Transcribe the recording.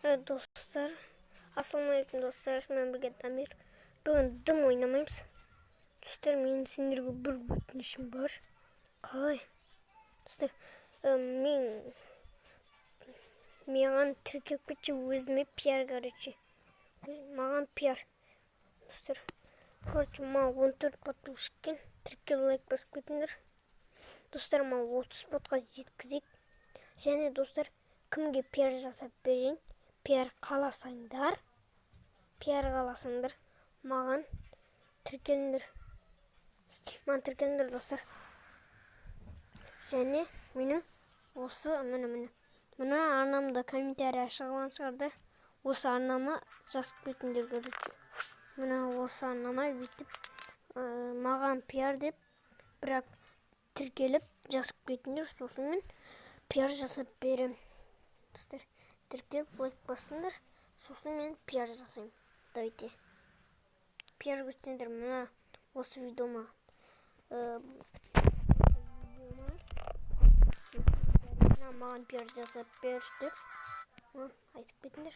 Достар, ассалаумағалейкум, достар, сізбен бірге Дамир. Бүгін дым ойнамаймыз. Достар, менің сендерге бір өтінішім бар. Қалай? Достар, мен маған тіркеліп кетші, өзіме пиар, короче. Маған пиар. Достар, короче, маған 14 подписчик екен. Тіркеліп, лайк басып кетіңдер. Достар, маған 30 подқа жеткізейік. Және, достар, кімге пиар жасап берейін? Пиар қаласаңдар, пиар қаласаңдар, маған тіркеліңдер. Маған тіркеліңдер, достар. Және менің осы міне, міне, мына арнамда комментарий ашылған шығар да, осы арнама жазып кетіңдер, короче. Мына осы арнама бүйтіп маған пиар деп, бірақ тіркеліп жазып кетіңдер, сосын мен пиар жасап беремін. Достар, тіркеліп, лайк басыңдар, сосын мен пиар жасаймын. Давайте, пиар көрсеңдер, мына осы видеома видеома мына маған пиар жасап берші деп айтып кетіңдер.